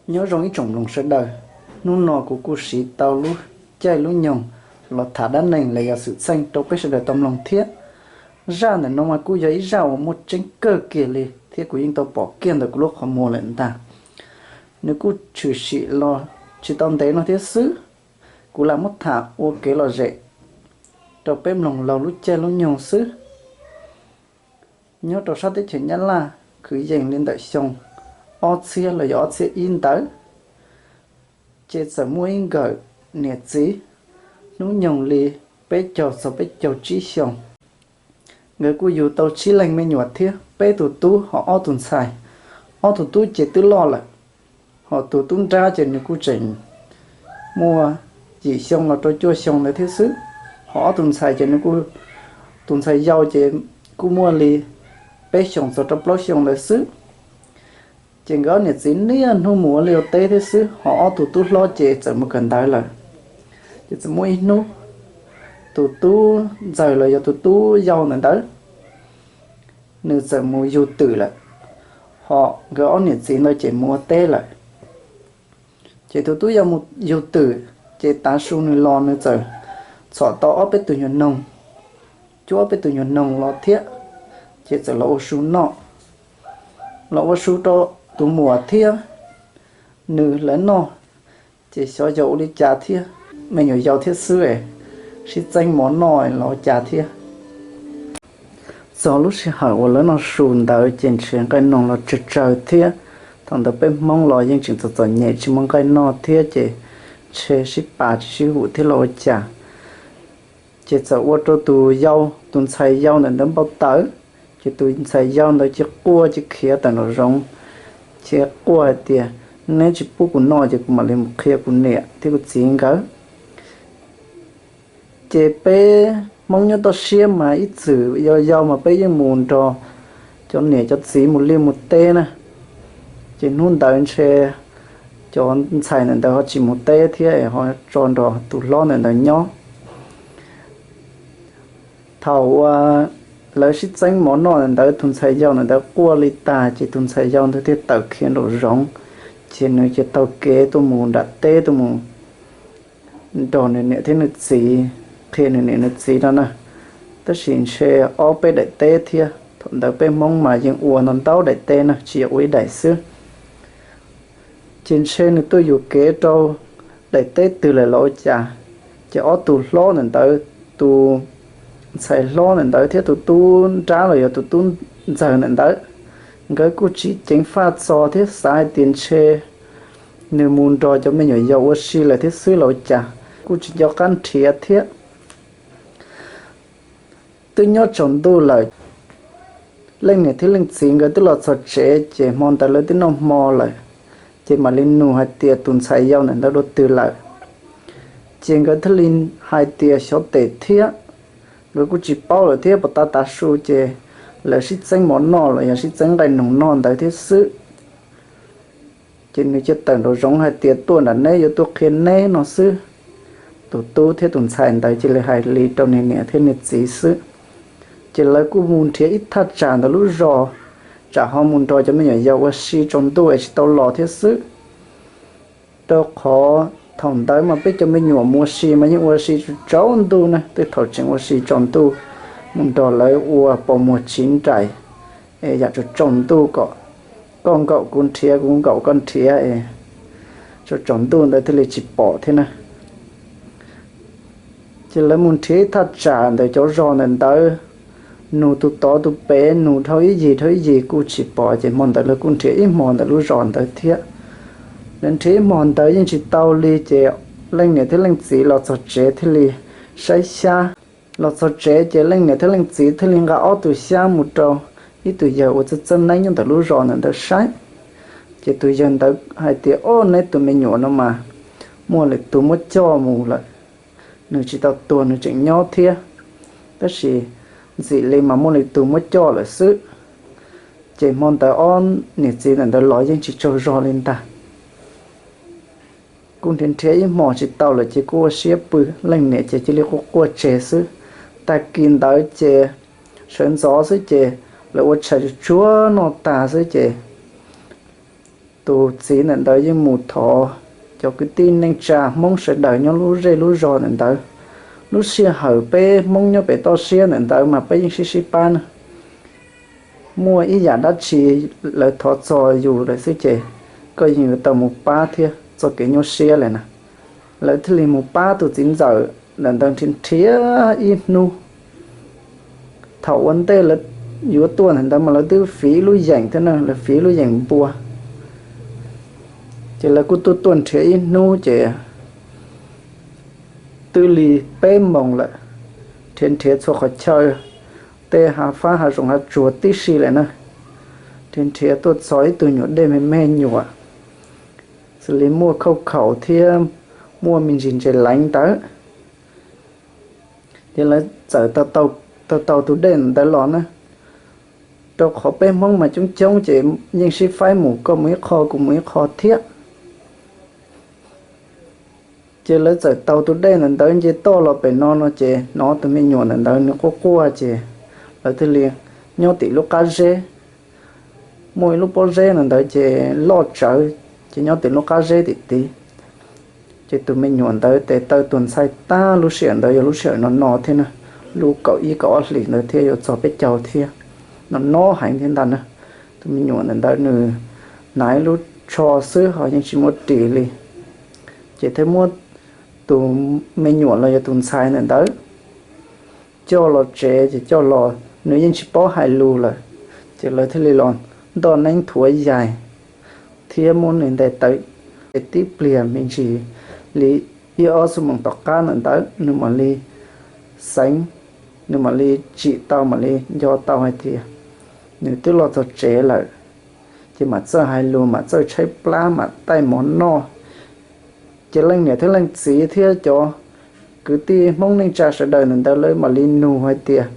Nyob zoo ib tsoom mloog sawv daws, hnub no kuv kuj siv tau lub caij lub nyoog los tham dab neeg los yog xwm txheej rau peb sawv daws tau mloog thiab. Zaj ntawm no mas kuj yog ib zaj uas muaj tseeb kawg kiag li thiab kuv yeej tau pom kiag ntawm kuv lub qhov muag lawm ntag. Nws kuj tshwm sim los tsis tau ntev no thiab xwb, kuv lam muab tham ua kev lom zem rau peb mloog laug lub caij lub nyoog xwb. Nyob rau sab teb chaws Nyab Laj, kwv yees li ntawm xyoo ob txhiab los yog ob txhiab ib ntawd, ces txawm muaj ib nkawm niam txiv hnub nyoog li peb caug txog peb caug tsib xyoos. Nkawd kuj yug tau tsib leeg me nyuam thiab peb tug tub ho ob tug ntxhais. Ob tug tub ces twb loj lawm, ho tus tub nrab ces nws kuj tseem muaj yim xyoo los rau cuaj xyoo ntawd thiab xwb. Ho ob tug ntxhais ces nws kuj, tus ntxhais yau ces kuj muaj li peb xyoos txog rau plaub xyoo ntawd xwb. Ces nkawd ob niam txiv niaj hnub mus ua liaj ua teb thiab xwb, ho ob tug tub hlob ces txawm mus kawm ntawv lawm. Ces txawm muaj ib hnub, tus tub ntxawg los yog tus tub yau ntawd ntawd, nws txawm mus yug twm lawm, ho nkawd ob niam txiv ntawd ces mus ua teb lawm. Ces tus tub yau mus yug twm, ces tav su nws los nws txawm txhom tau ob peb tug nyuag noog, cuab ob peb tug nyuag noog los thiab, ces txawm los ua su noj, los ua su rau tus muam thiab nws lawv noj. Ces xyov yog ua li cas thiab, me nyuam yaus thiab xwb es sib txeeb mov noj los ua cas thiab. Txog lub sij hawm uas lawv noj su ntawd ces ntshe nqaij noog los tsawg tsawg thiab. Thaum ntawd peb Hmoob los yeej tseem txom txom nyem tsis muaj nqaij noj thiab ces ntshe sib pas tsis sib hum thiab los ua cas. Ces txawm ua rau tus yau, tus ntxhais yau ntawm ntawd npau taws. Ces tus ntxhais yau ntawd cia quaj cia khiav tawm nraum zoov, cia quaj hais tias, neb tsis pub kuv noj ces kuv mam li mus qhia kuv niam thiab kuv txiv nkawd. Ces peb Hmoob nyob toj siab mas ib txwm yau yau mas peb yeej mus nrog cov niam cov txiv mus liaj mus teb na. Ces hnub ntawd ntshe cov ntxhais ntawm ntawd ho tsis mus teb thiab ho tso nrog tus hlob ntawm ntawd nyob. Thaum uas lawv sib txeeb mov noj ntawd tus ntxhais yau ntawd quaj li tag ces tus ntxhais yau ntawd thiaj tawm khiav nraum zoov. Ces nws cia taug kev tuaj mus nram teb tuaj mus nrog nws niam thiab nws txiv, qhia nws niam nws txiv no na. Tab sis ntshe ob peb daim teb thiab, thaum ntawd peb Hmoob mas yeej ua ntau ntau daim teb na tsis yog ua ib daim xwb. Ces ntshe nws tuaj yuam kev rau daim teb twg lawm los ua cas, ces ob tug hlob ntawm ntawd, tus ntxhais hlob ntawm ntawd thiab tus tub nrab los yog tus tub ntxawg ntawm ntawd, nkawd kuj tsis ceev faj txog thiab xav hais tias ntshe nws mus nrog cov me nyuam yaus ua si lawm thiab xwb los ua cas, kuj tsis nco qab nrhiav thiab. Twb nyob tsaus ntuj lawm, leej niam thiab leej txiv nkawd twb los txog tsev ces hmo ntawd lawv twb noj hmo lawm, ces mam li nug hais tias tus ntxhais yau ntawm ntawd dua twg lawm. Ces nkawd thiaj li hais tias xyov tes thiab, nkawd kuj tsis paub lawm thiab, puas tas tav su ces lawv sib txeeb mov noj los yog sib txeeb nqaij noog noj ntawd thiab xwb. Ces nws cia tawm nraum zoov hais tias tuaj nram neb yuav tuaj qhia neb no xwb. Tus tub thiab tus ntxhais ntawd cia li hais li rau nws niam thiab nws txiv xwb. Ces lawv kuj mus nrhiav ib thaj tsam ntawm lub zos, tsam ho mus nrog cov me nyuam yaus ua si tsaus ntuj es tsis tau los thiab xwb. Rau qhov thaum ntawd mas peb cov me nyuam mus ua si mas yeej ua si tsaus ntuj na, tej thaum tseem ua si tsaus ntuj, mus nrog lawv ua pos muag tsiv nraim, es yam tsaus tsaus ntuj kom koj nkaum kuv nrhiav, kuv nkaum koj nrhiav es tsaus tsaus ntuj ntawd thiaj li tsis pom thiab na. Ces lawv mus nrhiav ib thaj tsam ntawm cov zos ntawm ntawd, nug tus tod tus pem, nug dhau ib yig dhau ib yig kuj tsis pom, ces hmo ntawd lawv kuj nrhiav ib hmo ntawm lub zos ntawd thiab. Lawv nrhiav ib hmo ntawd yeej tsis tau li, ces leej niam thiab leej txiv los txog tsev thiaj li saib xyab. Los txog tsev ces leej niam thiab leej txiv thiaj li nqa ob tug xyab mus rau ib tug yawg uas txawj txawj neeb nyob ntawm lub zos ntawm ntawd saib. Ces tus yawg ntawd hais tias, ob, neb tus me nyuam no mas muaj lwm tus muab coj mus lawm, nws tsis tau tuag, nws tseem nyob thiab. Tab sis ntxim li mas muaj lwm tus muab coj lawm xwb. Ces hmo ntawd ob niam txiv ntawm ntawd los yeej tsis tsaug zog li ntag. Kuj nrhiav nrhiav ib hmos tsis tau lawm ces kuj ua siab pw, leej niam ces cia li quaj quaj tseg xwb. Tag kis ntawd ces sawv ntxov xwb ces lawv ua tshais tsuag tsuag noj tas xwb ces tus txiv ntawm ntawd yeej mus thov cov kwv tij neej tsa Hmoob sawv daws nyob lub zej lub zos ntawm ntawd. Lub sij hawm peb Hmoob nyob pem toj siab ntawm ntawd mas peb yeej sib sib pab na. Muaj ib yam dab tsi lawv thov txog yus lawm xwb ces koj yeej yuav tau mus pab thiab txoj kev nyuaj siab lawm na. Lawv thiaj li mus pab tus txiv ntxawm ntawm ntawd nrhiav nrhiav ib hnub. Thaum ua ntej lawv yuav tuaj ntawm ntawd mas lawv twb fiv ib lub yeem thiab na, lawv fiv ib lub yeem npua. Ces lawv kuj tuaj tuaj nrhiav ib hnub ces twb li peb moos lawm, nrhiav nrhiav txhua qhov chaw, tej hav fab hav zoov hav tsuag tib si lawm na. Nrhiav nrhiav tuaj txog ib tug nyuam dej me me nyuam, xws li muaj khauj khaum thiab muaj me ntsis ntses leev ntawd. Ces lawv txawm tau tau tus dej ntawd los na, rau qhov peb Hmoob mas coob coob ces yeej sib faib mus, koj mus ib qho kuv mus ib qho thiab. Ces lawv txawm tau tus dej ntawm ntawd nce toj los pem no no ces hnov tus me nyuam ntawm ntawd nws quaj quaj ces lawv thiaj li nyob tim lub qab zeb, muaj ib lub pob zeb ntawm ntawd ces loj tsawv, ces nyob tim lub qab zeb tim tid. Ces tus me nyuam ntawd tes taw tuag ntxhais tag, lub sij hawm ntawd yog lub sij hawm no no thiab na, lub kaum ib kaum ob hlis ntawd thiab yuav txog peb caug thiab, no no heev thiab ntag na. Tus me nyuam ntawm ntawd nws hnav ib lub tsho xwb ho yeej tsis muaj ris li. Ces thiaj muab tus me nyuam los yog tus ntxhais ntawm ntawd coj los tsev, ces coj los nws yeej tsis paub hais lus lawm. Ces lawv thiaj li los ntoj neeb thuav yaig thiab muab nws ntes tawm. Ces tib pliag me ntsis li ib ob xuab moos tom qab ntawm ntawd nws mam li xeev, nws mam li tsim tau, mam li nco tau hais tias nws twb los txog tsev lawm. Ces mam txawj hais lus, mam txawj tshaib plab, mam taij mov noj. Ces leej niam thiab leej txiv thiab cov kwv tij Hmoob neej tsa sawv daws ntawm ntawd lawv mam li nug hais tias,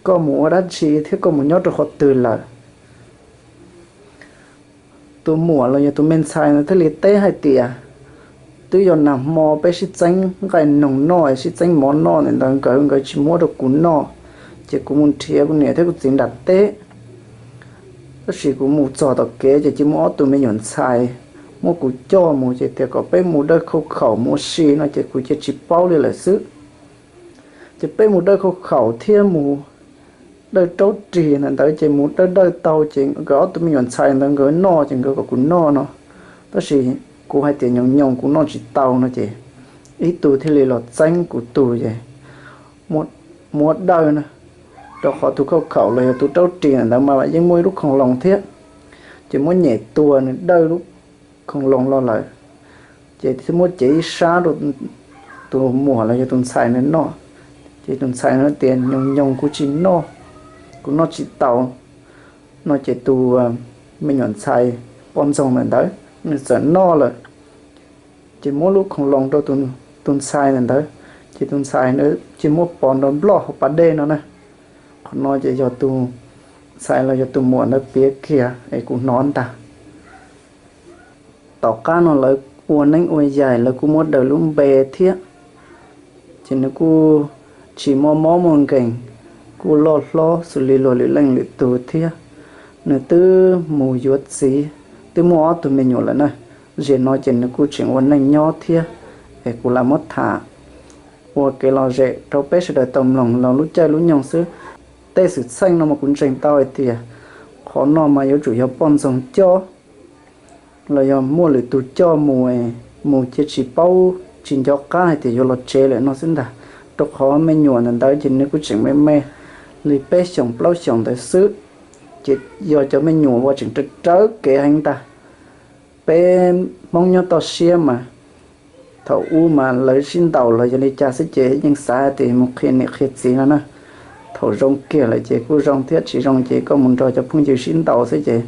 koj mus ua dab tsi thiab koj mus nyob rau qhov twg lawm? Tus muam los yog tus me ntxhais no thiaj li teb hais tias, twb yog nag hmo peb sib txeeb nqaij noog noj, sib txeeb mov noj ntawm ntawd nkawd, nkawd tsis muab rau kuv noj, ces kuv mus nrhiav kuv niam thiab kuv txiv nram teb. Tab sis kuv mus txog tom kev ces cia muaj ob tug me nyuam ntxhais muab kuv coj mus, ces tias kom peb mus dawj khauj khaum mus ua si no ces kuv cia tsis paub li lawm xwb. Ces peb mus dawj khauj khaum thiab mus dawj raub rig ntawd ntawd, ces mus dawj dawj tau ces nkawd ob tug me nyuam ntxhais ntawd nkawd noj ces nkawd kom kuv noj no. Tab sis kuv hais tias nyoos nyoos kuv noj tsis tau no ces ib tug thiaj li los txeeb kuv tug ces muab dawj na, rau qhov tus khauj khaum los yog tus raub rig ntawd mas yeej muaj ib lub khoom loos thiab, ces muab nyem tua nws dawj lub khoom loos los lawm. Ces thiaj muab cev ib sab rau tus muam los yog tus ntxhais nws noj. Ces tus ntxhais no tias, nyoos nyoos kuv tsis noj, kuv noj tsis tau no ces tus me nyuam ntxhais poj ntxoog ntawm ntawd nws txawm noj lawm. Ces muab lub khoom loos rau tus ntxhais ntawm ntawd, ces tus ntxhais ntawd ces muab pov nrov nploj hauv pas dej no na. Qhov no ces yog tus ntxhais los yog tus muam ntawd piav kiag es kuv hnov ntag. Tom qab no lawv ua neeb ua yaig, lawv kuj muab daws lub npe thiab. Ces nws kuj tsis muaj mob muaj nkees, kuj loj hlob xws li luag lwm leej lwm tus thiab. Nws twb mus yuav txiv, twb muaj ob tug me nyuam lawm na. Zaum no ces nws kuj tseem ua neej nyob thiab, es kuv lam muab tham ua kev lom zem rau peb sawv daws tau mloog los lub caij lub nyoog xwb. Tej xwm txheej no mas kuv ntseeg tau hais tias qhov no mas yuav tsum yog poj ntxoog coj los yog muaj lwm tus coj mus, mus cia tsis paub tsis nco qab hais tias yuav los tsev lawm no xwb ntag. Rau qhov me nyuam ntawd ntawd ces nws kuj tseem me me li peb xyoos plaub xyoos ntawd xwb. Ces yog cov me nyuam uas tseem rawv rawv kev heev ntag. Peb Hmoob nyob toj siab mas thaum ub mas lawv sib ntaus los yog li cas xwb ces yeej xav tias mus qhia niam qhia txiv no na. Thaum zoo kiag lawm ces kuj zoo thiab, tsis zoo ces koj mus nrog cov phooj ywg sib ntaus xwb ces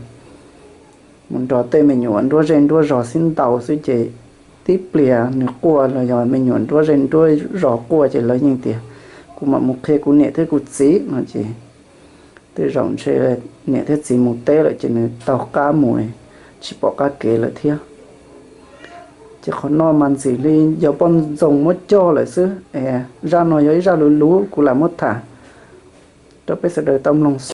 mus nrog tej me nyuam nruab zej nruab zos sib ntaus xwb ces tib pliag nws quaj los yog me nyuam nruab zej nruab zos quaj ces lawv yeej tias, kuv mam mus qhia kuv niam thiab kuv txiv no ces tej zaum ntshe niam thiab txiv mus teb lawm ces nws taug qab mus, tsis pom qab kev lawm thiab. Ces qhov no mas ntxim li yog poj ntxoog muab coj lawm xwb es zaj no yog ib zaj luv luv kuv lam muab tham rau peb sawv daws tau mloog xwb.